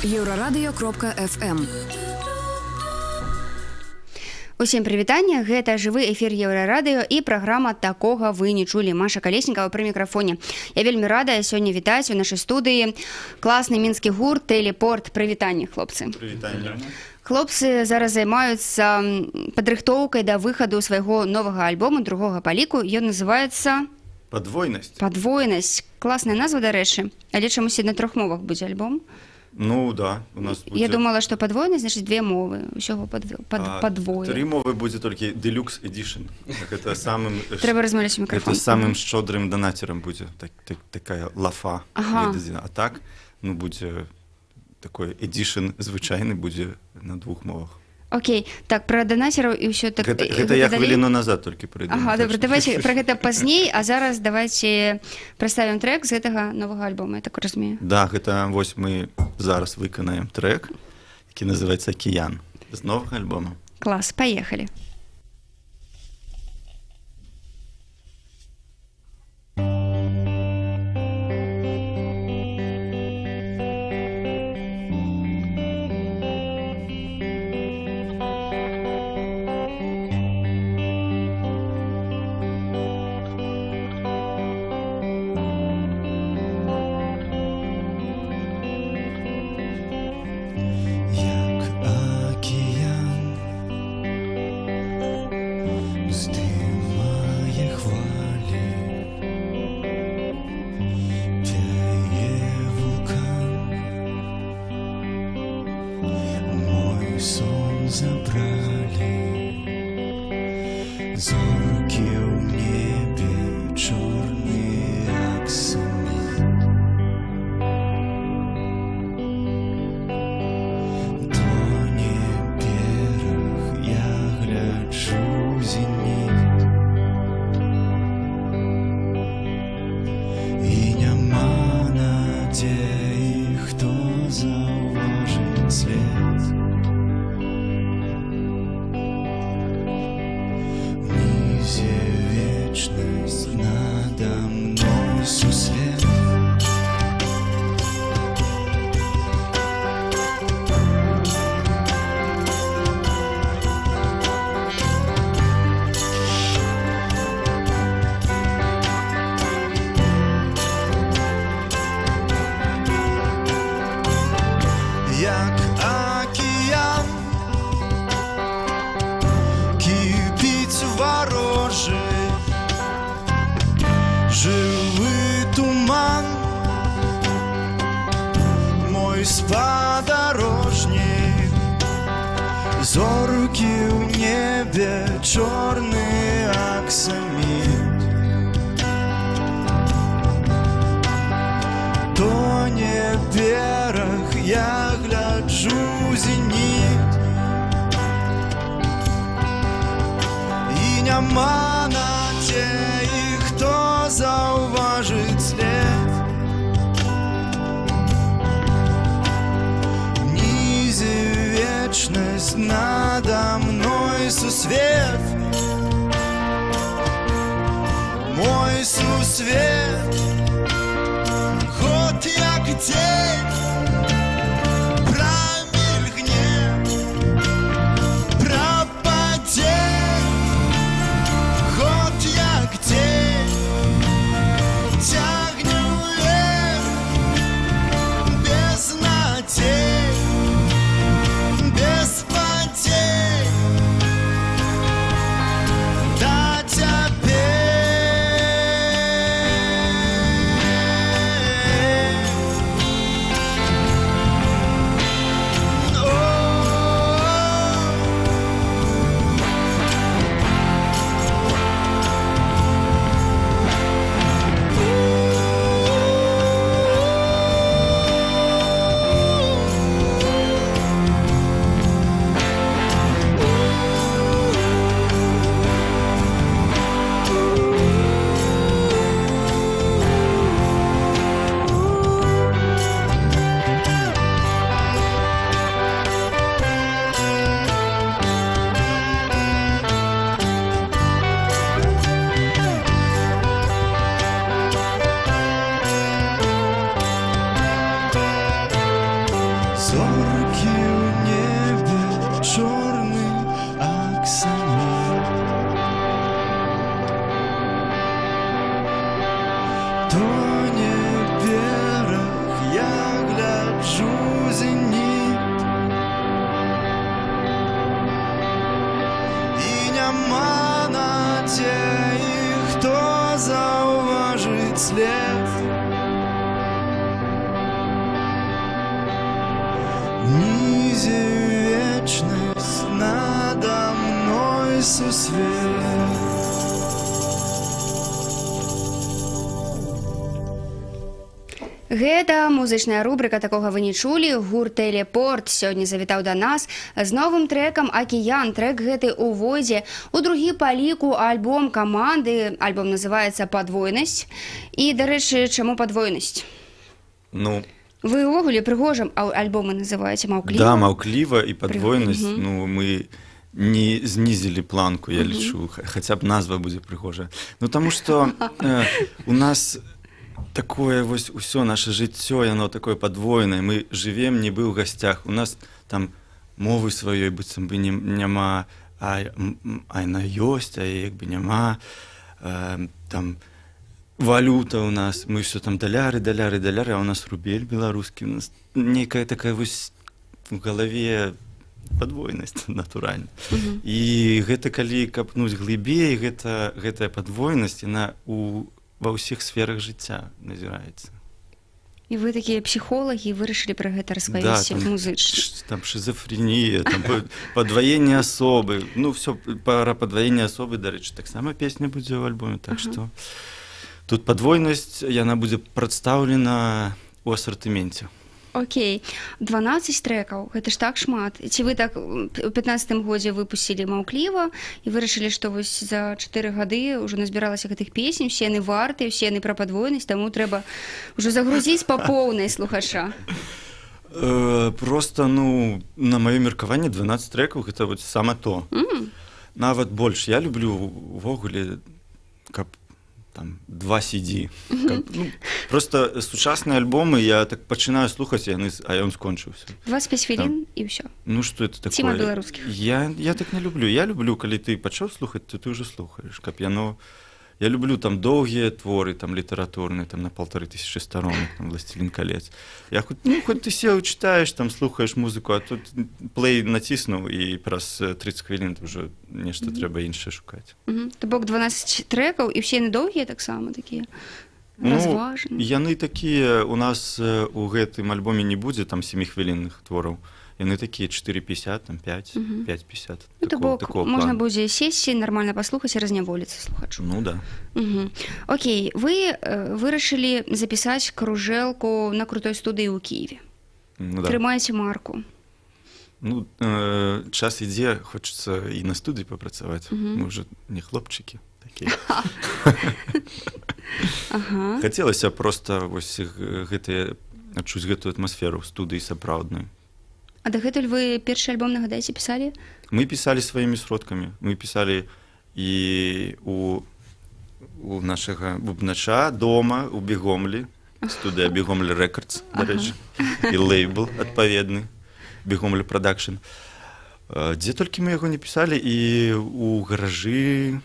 Еўрарадыё.фм. Усім прывітанне, гэта жывы эфір Еўрарадыё і праграма «Такога вы не чулі». Маша Калеснікава пры мікрафоне. Я вельмі радая сёння вітаць у нашай студыі класны мінскі гурт «Тэлепорт». Прывітанне, хлопцы. Прывітанне. Хлопцы зараз займаюцца падрыхтоўкай да выхаду свайго новага альбому, другога па ліку. Ён называецца «Падвойнасць». «Падвойнасць». Класная назва, дарэчы, але чамусьці на трох мовах будзе альбом. Ну да, у нас будзе... Я думала, што падвойнасць, значыць две мовы, усяго падвое. Тры мовы будзе толькі Deluxe Edition. Гэта самым... Трэба размаўляць у мікрафон. Гэта самым шчодрым донатерам будзе такая лафа. Ага. А так, ну будзе такой edition звычайны будзе на двух мовах. Окей, так, пра донатераў і ўсё так... Гэта я хвіліну назад толькі прыдумаў. Ага, добра, давайте пра гэта пазней, а зараз давайте праставім трэк з гэтага новага альбома, я так разумею. Да, гэта вось мы зараз выканаем трэк, які называецца «Акіян», з новага альбома. Клас, паехалі. Надо мной сусвет, мой сусвет, год як день промелькне, пропаде, год як день тягне вверх без надей, без потерь. Да цяпер. свеце, і хто заўважыць след? Нізе вечнасць, надо мной сусвет. Гэта музычная рубрыка «Такога вы не чулі». Гурт «Тэлепорт» сёння завітаў да нас з новым трэкам «Акіян». Трэк гэты увойдзе у другі па ліку альбом каманды. Альбом называецца «Падвойнасць». І, дарэчы, чаму падвойнасць? Ну, вы ўвогуле прыгожым альбомы называеце «Маўкліва». Да, «Маўкліва» і «Падвойнасць». Ну, мы не знізілі планку, я лічу, хаця б назва будзе прыгожая. Ну, таму што у нас такое вось усё наше жыццё, яно такое падвоенае. Мы жывем нібы ў гасцях. У нас там мовы сваёй быццам бы няма, а яна ёсць, а як бы няма. Там валюта у нас, мы ўсё там даляры, даляры, даляры, а у нас рубель беларускі. У нас нейкая такая вось у галаве падвойнасць натуральна. І гэта калі капнуць глыбей, гэтая падвойнасць, яна ва ўсіх сферах жыцця назіраецца. І вы такія псіхолагі вырашылі пра гэта распавесці музычна. Там шызафрэнія, там падваенне асобы. Ну, всё, пра падваенне асобы, дарэчы, таксама песня будзе ў альбоме, так што тут падвойнасць, яна будзе прадстаўлена ў асартыменце. Окей. 12 трэкаў, гэта ж так шмат. Ці вы так у 15-м годзе выпусцілі «Маўкліва» і вырашылі, што вось за 4 гады ўжо назбіралася гэтых песень, усе яны вартыя, усе яны пра падвойнасць, таму трэба ўжо загрузіць па поўнай слухача. Просто, ну, на маё меркаванне 12 трэкаў гэта вот сама то. Нават больш. Я люблю увогуле, каб там 2 CD. Ну, просто сучасныя альбомы я так пачынаю слухаць, а ён скончыўся. 25 хвілін і ўсё. Ну што это такое? Ціма беларускіх. Я так не люблю. Я люблю, калі ты пачаў слухаць, то ты ўжо слухаеш, каб яно... Я люблю там доўгія творы, там літаратурныя, там на 1500 старонак, там «Властелин колец». Я хоть, ну, хоть ты сел, читаешь, там слухаеш музыку, а тут плей націснуў і праз 30 хвілін ўжо нешта трэба іншае шукаць. То бок 12 трэкаў, і ўсе яны доўгія таксама такія? Ну, разважаныя? Яны такія, у нас у гэтым альбоме не будзе там 7-хвілінных твораў. Яны такія 4,50, там 5, 5,50. Ну, то бок, можна будзе сесці, нармальна паслухаць і разняволіцца слухачу. Ну, да. Окей, вы вырашылі запісаць кружэлку на крутой студыі ў Кіеве. Ну, да. Трымаеце марку. Ну, час ідзе, хочацца і на студыі папрацаваць. Мы ўжо не хлопчыкі такія. Хацелася проста вось адчуць гэтую атмасферу студыі сапраўдную. А дагэтуль вы першы альбом, нагадайце, пісалі? Мы пісалі сваімі сродкамі. Мы пісалі і у нашага бубнача дома, у Бегомлі, студыя Бегомль Рэкардс, дарэчы, і лейбл адпаведны, Бегомль Прадакшн. Дзе толькі мы яго не пісалі, і у гаражы,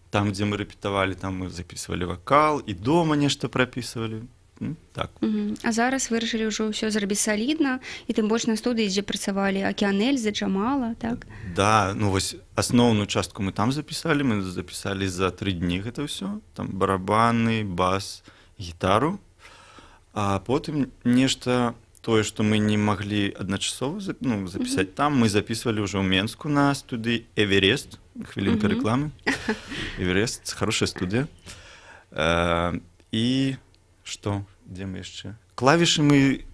там, дзе мы рэпетавалі, там мы запісвалі вакал, і дома нешта прапісвалі. Так. А зараз вырашылі ўжо ўсё зрабіць салідна, і тым больш на студыі, дзе працавалі Акеан Эльзы, Джамала, так? Да, ну вось асноўную частку мы там запісалі, мы запісалі за 3 дні гэта ўсё, там барабаны, бас, гітару, а потым нешта тое, што мы не маглі адначасова запісаць там, мы запісвалі ўжо ў Менску на студыі Эверест, хвілінка рэкламы, Эверест, хорошая студыя. І што? Дзе мы яшчэ? Клавішы мы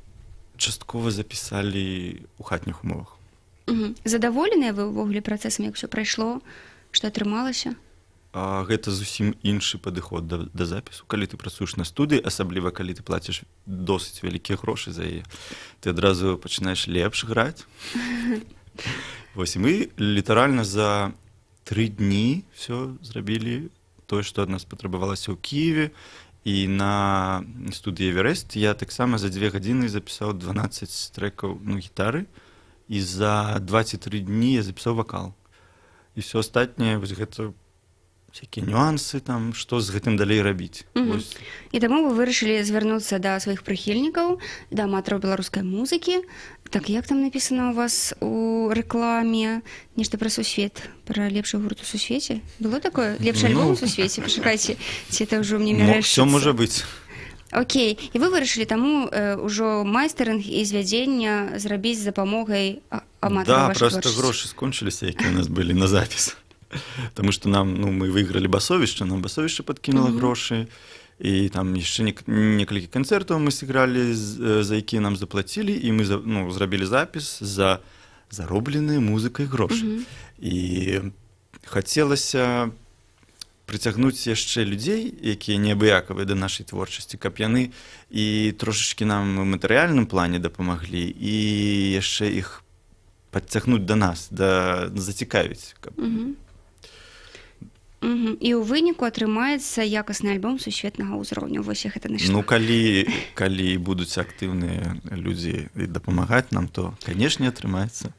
часткова запісалі ў хатніх умовах. Задаволеныя вы ўвогуле працэсам, як усё прайшло, што атрымалася? Гэта зусім іншы падыход да запісу. Калі ты працуеш на студыі, асабліва калі ты плаціш досыць вялікія грошы за яе, ты адразу пачынаеш лепш граць. Вось, і мы літаральна за 3 дні всё зрабілі тое, што ад нас патрабавалася ў Кіеве. І на студыі Эверест я таксама за 2 гадзіны запісаў 12 трэкаў, ну, гітары, і за 23 дні я запісаў вакал. І ўсё астатняе вось гэта всякие нюансы там, што з гэтым далей рабіць. Вось. І таму вы вырашылі звярнуцца да сваіх прыхільнікаў, да аматараў беларускай музыкі. Так, як там напісана у вас у рэкламе? Нешта пра сусвет, пра лепшы гурт у сусвеце? Было такое? Лепшы альбом Ну. у сусвеце? Пачакайце, ці это ўжо мне Всё мярэшчыцца? можа быць. Окей, і вы вырашылі таму ўжо майстарынг і звядзення зрабіць з дапамогай аматараў Да, вашай просто творчасці. грошы скончыліся, якія у нас былі на запіс. Таму што нам, ну, мы выйгралі Басовішча, нам Басовішча падкінула грошы, і там яшчэ некалькі канцэртаў мы сыгралі, за якія нам заплацілі, і мы ну, зрабілі запіс за заробленыя музыкай грошы. І хацелася прыцягнуць яшчэ людзей, якія неабыякавыя да нашай творчасці, каб яны і трошачкі нам у матэрыяльным плане дапамаглі, і яшчэ іх падцягнуць да нас, да зацікавіць, каб Мгм. І ў выніку атрымаецца якасны альбом сусветнага ўзроўню. Вось я гэта знайшла. Ну, калі будуць актыўныя людзі і дапамагаць нам, то, канешне, атрымаецца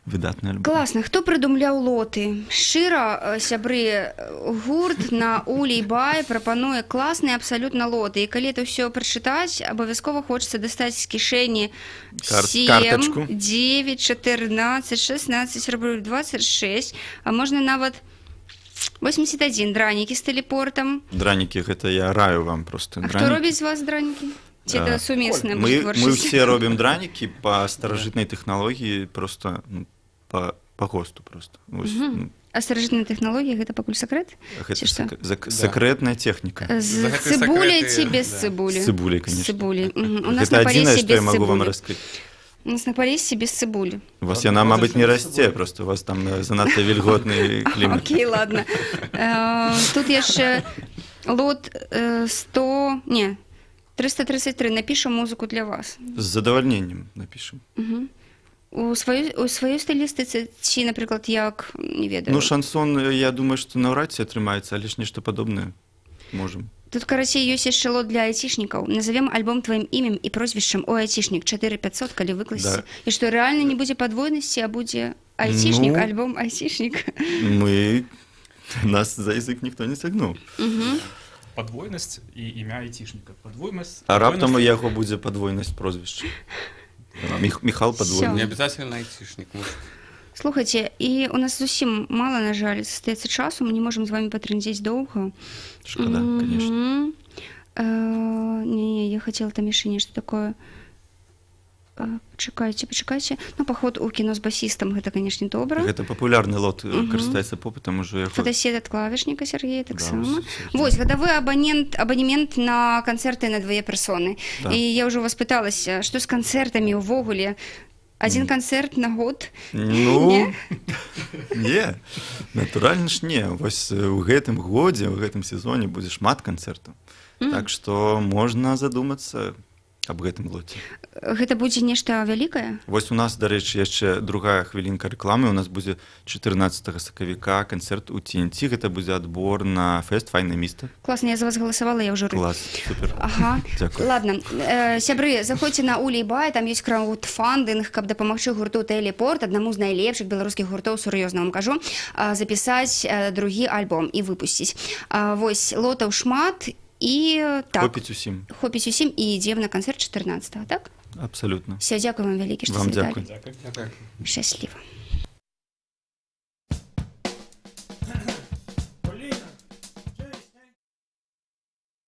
выдатны альбом. Класна, хто прыдумляў лоты? Шчыра, сябры, гурт на Улей Бай прапануе класныя абсалютна лоты. І калі это ўсё прачытаць, абавязкова хочацца дастаць з кішэні 7, картачку. 9, 14, 16 рублёў, 26, а можна нават 81 дранікі з тэлепортам. Дранікі, гэта я раю вам просто. А хто Дранікі. робіць з вас дранікі? Ці это сумесная Мы творчасць? все робім дранікі па старажытнай тэхналогіі, просто, ну, па ГОСТу просто. Вось, ну, А старажытная тэхналогія — гэта пакуль сакрэт? Гэта Ці што? Сакрэтная тэхніка. З За гэты цыбуляй сакрэты, ці без да. цыбулі? З цыбуляй, З конечно. цыбулі. Мгм. У нас Гэта на адзінае, Палесе што без я магу вам цыбулі. раскрыць. У нас на Палесе без цыбулі. У вас яна, мабыць, не расце, просто у вас там занадта вільготны клімат. Окей, ладно. Тут яшчэ лот 100. Не, 333. Напишем музыку для вас. З задавальненнем напішам. Мгм. У сваёй стылістыцы ці, напрыклад, як, не ведаю. Ну, шансон, я думаю, што наўрад ці атрымаецца, але ж нешта падобнае можам. Тут, карацей, ёсць яшчэ лот для айцішнікаў. Назовем альбом твоим имем и прозвішчам. Ой, айцішнік, 4500, калі выкласці. Да. І што, рэальна не будзе падвойнасці, а будзе айцішнік, Ну. альбом айцішнік? Мы нас за язык ніхто не цягнуў. Падвойнасць і імя айцішніка. Падвойнасць. А раптам у яго будзе падвойнасць прозвішча. Міхал Всё. падвойны. Не обязательно айтишник, может. Слухайте, і у нас зусім мала, на жаль, застаецца часу, мы не можам з вами патрындзець доўга. Шкада, конечно. Мгм. Не, я хотела там яшчэ нешта такое. Пачакайце, пачакайце. Ну, паход у кіно з басістам — гэта, конечно, добра. Гэта папулярны лот, карыстаецца попытам ужо яго. Фотасет ад клавішніка Сергея таксама. Да, Вось гадавы абанент, абанемент на канцэрты на две персоны. Да. І я ўжо вас пыталася, што з канцэртамі ўвогуле? Адзін канцэрт на год? Ну, не, натуральна ж не. Вось у гэтым годзе, у гэтым сезоне будзе шмат канцэртаў. Так што можна задумацца аб гэтым лоце. Гэта будзе нешта вялікае? Вось у нас, дарэчы, яшчэ другая хвілінка рэкламы. У нас будзе 14 сакавіка канцэрт у TNT. Гэта будзе адбор на фэст «Файнае міста». Класна, я за вас галасавала, я ў журы. Клас, супер. Ага. Дзякую. Ладно, сябры, заходзьце на Улей Бай, там ёсць краўдфандынг, каб дапамагчы гурту Тэлепорт, аднаму з найлепшых беларускіх гуртоў, сур'ёзна вам кажу, запісаць другі альбом і выпусціць. Вось лотаў шмат і так. Хопіць усім. Хопіць усім, і ідзем на канцэрт 14, так? Абсалютна. Всё, дзякуй вам вялікі, што Вам завіталі. дзякуй. Дзякуй. Дзякую. Шчасліва.